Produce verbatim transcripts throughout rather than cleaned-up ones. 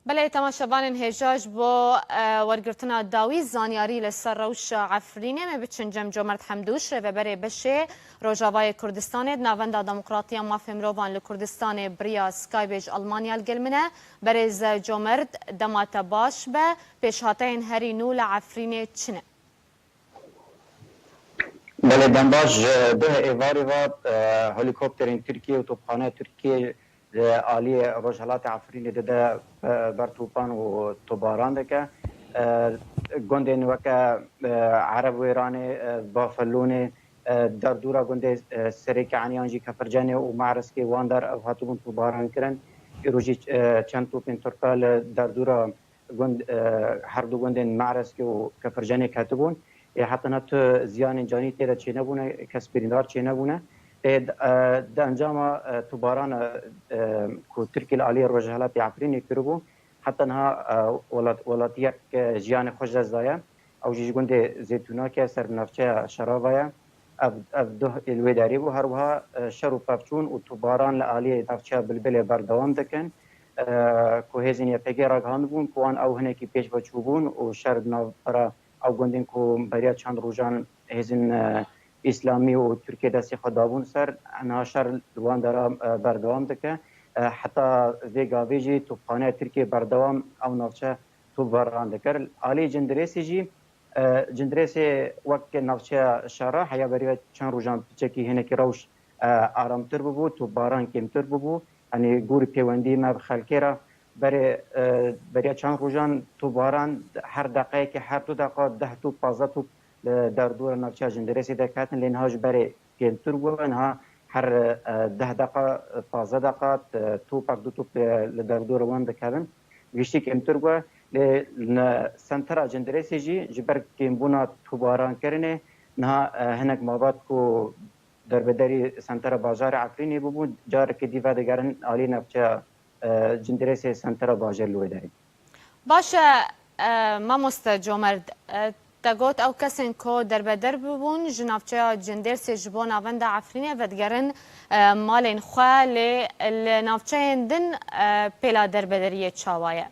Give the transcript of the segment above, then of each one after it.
Belê, temaşevanên hêja, ji bo, e, wergirtina dawî zanyarî li ser rewşa Efrînê, me biçin cem Comerd Hemdûş, rêveberê beşê Rojavayê Kurdistanê di Navenda Demokratiya Mafê Mirovan li Kurdistanê bi riya Skype ji Almanya li gel min e. Berêz Comerd, dema te baş be, pêşhateyên herî nû li Efrînê çi ne? Belê, dembaş ji duh êvarê ve, e, helîkopterên Tirkiyê û topxaneya Tirkiyê li aliyê rojhilatê Efrînê dide, e, ber topan û topbaran dike. E, gundên weke, e, Ereb Wêranê, e, Bafilûnê, e, derdora gundê, e, Serê Ke'nî yan jî Kefircenê û Me'reskê wan der ev hatibûn topbaran kirin. Îro jî, e, çend topên Tirka li derdora gund, e, her du gundên Me'reskê û Kefircenê ketibûn. Ê heta niha tu ziyanên canî tê de çênebûne, kes birîndar çênebûne. Ê, e, di encama, e, topbarana, e, ku Tirkiye li aliyê rojhilatê Efrînê kiribû, heta niha, e, welat-, welatiyek, e, jiyanê xwe ji dest daye. Ew jî ji gundê Zeytûnakê ser bi navçeya Şerava ye. Ev, ev duh ê li wê derê bû. Her wiha, e, şer û pevçûn û topbaran li aliyê navçeya Bilbilê berdewam dikin. E, ku hêzên Y P G ragihandibûn ku wan ew hinekî pêş ve çûbûn û şer di navbera ew gundên ku beriya çend rojan hêzên, e, Îslamî û Tirkiye destê xwe dabûn ser, niha şer li wan dera, e, berdewam dike. E, heta vê gavê jî topxaneya Tirkiye berdewam ew navçe topbaran dikir. Alî Cindirêsê jî, e, Cindirêsê wek navçeya şer e, heya beriya çend rojan piçekî hinekî rewş, e, aramtir bûbû, topbaran kêmtir bûbû. Yanî gorî pêwendî me bi xelkê re berê, e, beriya çend rojan topbaran her deqeyekê, her du deqa deh top, pazdeh top li derdora navçeya Cindirêsê diketin, lê niha ji berê kêmtir bû. Niha her, e, deh deqa, pazdeh deqa, e, topak, du top, e, li derdora wan dikevin. Giştî kêmtir bû. Lê li sentera Cindirêsê jî ji ber kêmbûna topbarankirinê niha, e, hinek malbat ku derbederî sentera bajarê Efrînê bûbûn, carekê dî vedigerin alî navçeya, e, Cindirêsê, sentera bajêr li wê derê. Baş e, e, mamoste Comerd, e, te got ew kesên ku derbeder bûbûn ji navçeya Cindirêsê ji bo navenda Efrînê vedigerin, e, malên xwe, lê li navçeyên din, e, pêla derbederiyê çawa ye?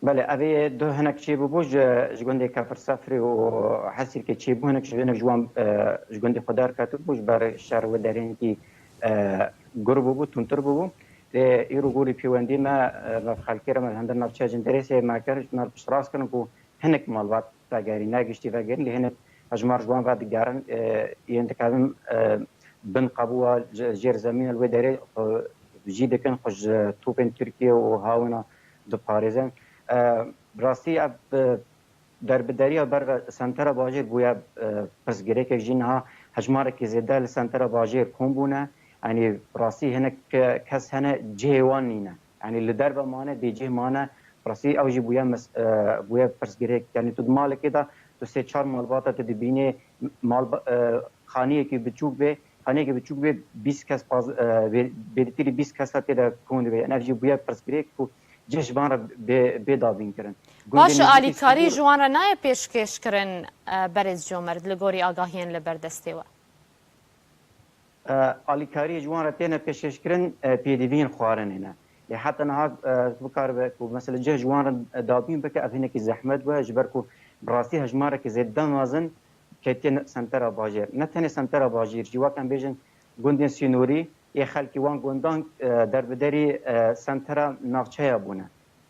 Belê, ev ê du hinek çêbûbû ji, ji gundê Kefir Sefrê û Hesîrkê çêbû, hinek ji, hinek ji wan, e, ji gundê xwe derketibû, ji ber şer wê derê hinekî, e, gur bûbû, tundtir bûbû. Lê îro gorî pêwendî me, e, me bi xelkê re, me li hundir navçeya Cindirêsê me kir, me piştrast kirin ku hinek malbat vegerî, ne giştî vegerîn, lê hinek hejmar ji wan vedigerin, e, yên dikevin, e, bin qebûa ji-, jêr zemîn li wê derê xwe jî dikin, xwe ji topên Tirkiye û hawîna diparêzin. E, bi rastî ev, e, derbederiya ber ve sentera bajêr bûye, e, pirsgirêkek jî niha hejmarekî zêde li sentera bajêr kom bûne. Yanî bi rastî hinek, e, kes hene cihê wan nîne. Yanî li derve mane, bêcih mane. Rastî ew jî bûye mes-, e, bûye pirsgirêk. Yanî tu di malekê de tu sê çar malbata tu dibînê, malba-, e, xaniyekî biçûk bê, xaniyekî biçûk bê, bîst kes paz-, e, bê-, bêdîtirî bîst kesa tê de kom dibe. Yanî ev jî bûye pirsgirêk ku cih ji van re bê, bê dabîn kirin. Baş e, alîkarî ji wan re nayê pêşkêş kirin, e, berêz Comerd, li gorî agahiyên li ber destê we? E, alîkariyê ji wan re têne pêşkêşkirin, e, pêdiviyên xwarinê ne. Lê heta niha, e, bikaribe ku mesela cih ji wan re, e, dabîn bike, ev hinekî zehmet bûye, ji ber ku bi rastî hejmarekî zêde mezin ketiye sentera bajêr. Ne tenê sentera bajêr jî, wek em bêjin gundên sînorî yê xelkî wan gundan, e, derbederî, e, sentera navçeya bûne.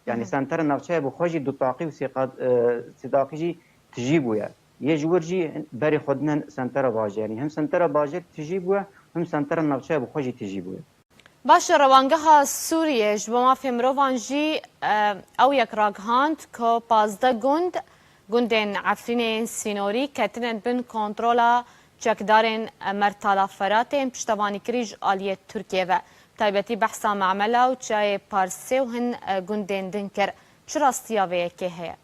Yanî sentera navçeya bi xwe jî du taqî û sê qat-, e, sê taqî jî tijî bûye. Yê ji wir jî berê xwe dine sentera bajêr. Yanî hem sentera bajêr tijî bûye, hem sentera navçeya bi xwe jî tijî bûye. Baş e, Rewangeha Sûriyê ji bo mafê mirovan jî, e, ew yek ragihand ku pazdeh gund, gundên Efrînê yên sînorî ketine bin kontrola çekdarên Mertala Feratê yên piştevanîkirî ji aliyê Tirkiyê ve. Taybetî behsa Memela û Çiyayê Parsê û hin, e, gundên din kir. Çi rastiya vê yekê heye?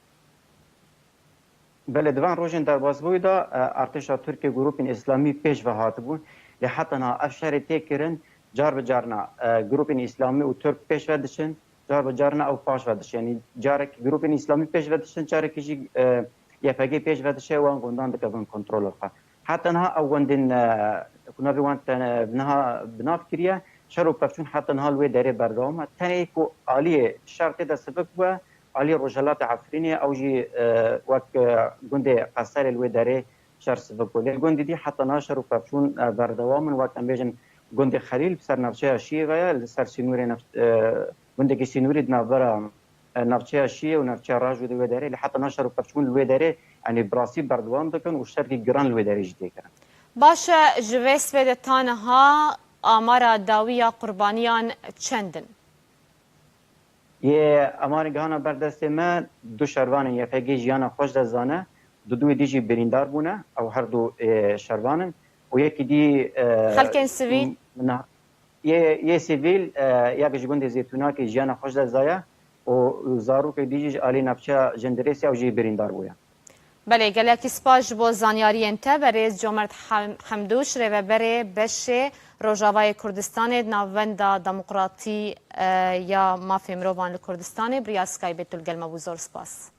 Belê, di van rojên derbasbûyî de, e, artêşa Tirkiyê grûpên îslamî pêş ve hatibûn. Lê heta niha ev şerê tê kirin, car bi carna, e, grûpên îslamî û Tirk pêş ve diçin, car bi carna ew paş ve diçin. Yanî carek grûpên îslamî pêş ve diçin, carekî jî, e, Y P G pêş ve diçe, wan gundan dike bin kontrola xwe. Heta niha ew gundên, e, ku navê wan te niha bi nav kiriye, Şer û pevçûn heta niha li wê derê berdewam e. Tenê ku aliyê şer tê de sivik bûye, aliyê rojhilatê Efrînê, ew jî, e, wek, e, gundê Qeserê li wê derê şer sivik bû. Lê gundê dî heta niha şer û pevçûn, e, berdewam in. Wek em bêjin gundê Xelîl bi ser navçeya Şiyê ve ye, li ser sînorê nav-, e, gundekî sînorî di navbera, e, navçeya Şiyê û navçeya Rajû de wê derê, lê heta niha şer û pevçûn li wê derê, yanî bi rastî berdewam dikin û şerkî giran li wê derê jî tê kirin. Baş e, ji vê sibê de ta niha amara dawiya qurbaniyan çend in? Yê emarê gihana ber destê me du şervan in, Y P G jiyana xwe ji dest dane, du duwê dî jî birîndar bûne, ew her du, ê, şervan in. Û yekî dî, e, Xelkên sivîl? m-, na-, yê, yê sivîl, e, yek ji gundê Zêtûnakê jiyana xwe ji dest daye û zarokê dî jî ji alî navçeya Jindirêsê ew jî birîndar bûye. Belê, gelekî spas ji bo zanyariyên te. Berêz Comert Hem-, Hemdûş, rêveberê beşê Rojavayê Kurdistanê di Navenda Demokratî, e, ya Mafê Mirovan li Kurdistanê, bi riya Skypeê tu li gel me bû. Zor spas.